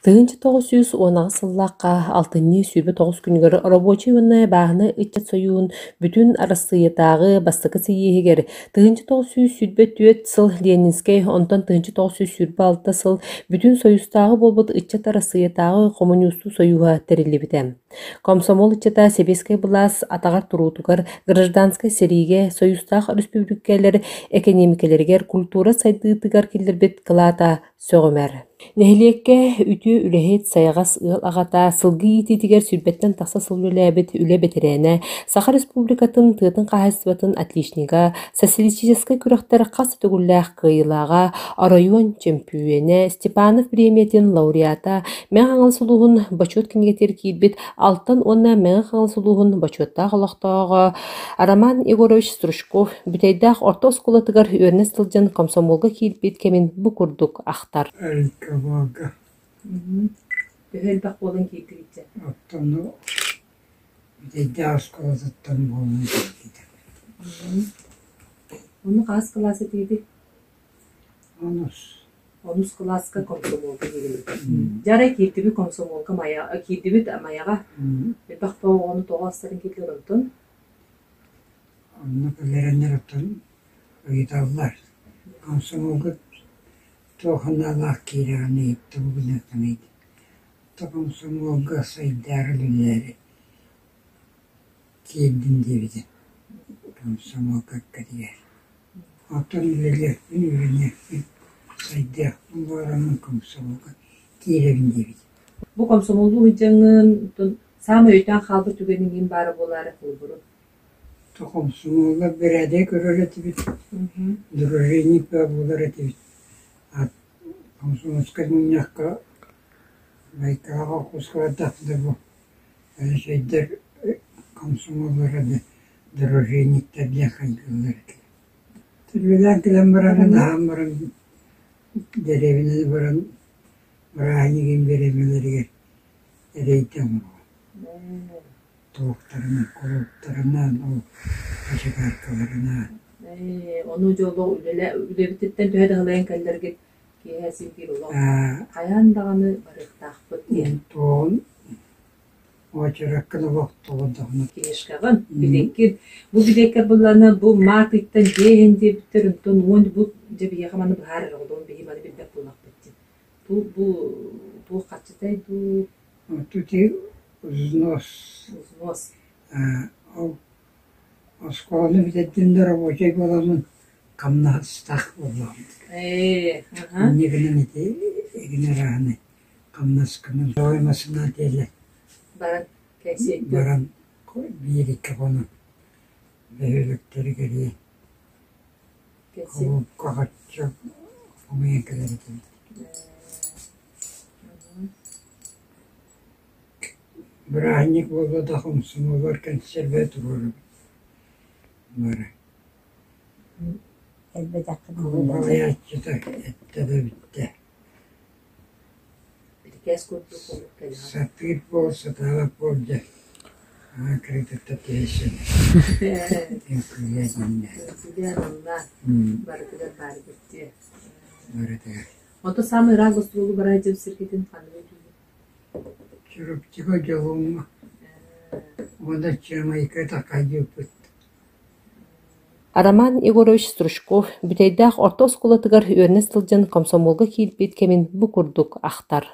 1918 сыллаахха алтынньы 29 күнүгэр рабочай уонна бааһынай ыччат сойууһун Бүтүн Арассыыйатааҕы бастакы сийиэһигэр 1924 сыл Ленинскэй, онтон 1926 сыл Бүтүн Сойуустааҕы буолбут Ыччат Арассыыйатааҕы хомуньуустуу сойууһа тэриллибитэ. Комсомол ыччата сэбиэскэй былаас атаҕар туруутугар, гражданскай сэриигэ, союзтаах өрөспүүбүлүкэлэр экэниэмикэлэригэр, культура сайдыытыгар киллэрбит кылаата сөҕүмэр. Нэһилиэккэ үтүө үлэһит, сайаҕас ыал аҕата, сылгы иитиитигэр сүүрбэттэн тахса сыл үлэлээбит үлэ бэтэрээнэ, Саха Республикатын тыатын хаһаайыстыбатын отличнига, социалистическай күрэхтэр хас да төгүллээх кыайыылааҕа, оройуон чөмпүйүөнэ, Степанов бириэмийэтин лауреата, Мэҥэ Хаҥалас улууһун Бочуот кинигэтигэр киирбит Алтан уонна Мэҥэ Хаҥалас улууһун бочуоттаах олохтооҕо Роман Егорович Стручков Бүтэйдээх орто оскуолатыгар үөрэнэ сылдьан комсомолга киирбит кэмин бу курдук ахтар. Рикабага. Төһө элбэх буолан киирдигит Оттон Бүтэйдээх оскуолатыттан буолан киирбитим. Ону хас кылаас этигитий? Онус. Онус кылааска комсомолга киирдибит. Дьэ арай киирдибит комсомолга Майа киирдибит Майаҕа. Элбэх оҕону тоҕо астарын киирдилэр онтон? Онно кэлэрэннэр оттон ыйыталлар, комсомолга туох санаалаах киирэҕиний, тугу гыныаххыный То комсомолга сайдаары үлэлээри киирдим диэбитим комсомол кэккэтигэр. Оттон үлэлиэхпин, үөрэниэхпин, сайдыахпын баҕараммын комсомолга киирэбин диэбитим. Бу комсомоллуу сылдьаҥҥын саамай өйдөөн хаалбыт түгэниҥ иһин баара буолаары холобуру Комсомоллар бэрээдэги көрөр этибит, дружинник да буолар этибит. Комсомольскай мунньахха Байкаҕа холкуоска бардахпына бу эсэйдэр комсомоллара да дружинниктар диэн хайгыыллар этэ. Түрүөлээн кэлэн баран аһаан баран дэриэбинэни баран бырааһынньыгын бириэмэлэригэр эрэйдэ оҥоруо Туохтарынан, кулууптарынан, ол хачыгааркаларынан. Ону дьоллоох үлэбититтэн төһө да ыһылайан кэллэргит киэһэ син биир олох хайаан даҕаны барыахтаахпыт диэн. Туоҕун уочараккын олох тоҕордохуна. Книжкаҕын, билиэккин. Бу билиэккэ буллана бу маат ыйтан дьиэ иһин диэбиттэр, онтон уон бу дьэ биһиэхэ маны быһаарар оҕолорум биһи маны билбэт буоллахпыт диэн. Бу бу туох харчытай дуу? Тут взнос. Взнос. Ол оскуоланы бүтэрдим да рабочай буоламмын хамнастаах буоллаҕым. Инньэ гынан ити игин арааһынай хамнаскынан тоҕой массыына тиэллэ Баран кэпсиэттэр. Баран биир-икки хонон бөһүөлэктэри кэрийэн кулуупка хачча хомуйан кэлэр этибит. Бырааһынньык буолла да хомсомуоллар кэнсиэрбэ туруорабыт бары. Балайааччыта эттэ да бүттэ. Сатыыр буол, сатаабат буол дьэ аан кырыытыттан түһэсин үҥкүүлээн иннэ. Барытыгар баар эбит Барытыгар. Ото саамай ыраах гостуруолу барар дьон сиргитин ханныгый дуу? Чурапчыга Дьолуҥҥа уонна Чыамайка такайдыыппыт. Роман Егорович Стручков Бүтэйдээх орто оскуолатыгар үөрэнэ сылдьан комсомолга киирбит кэмин бу курдук ахтар.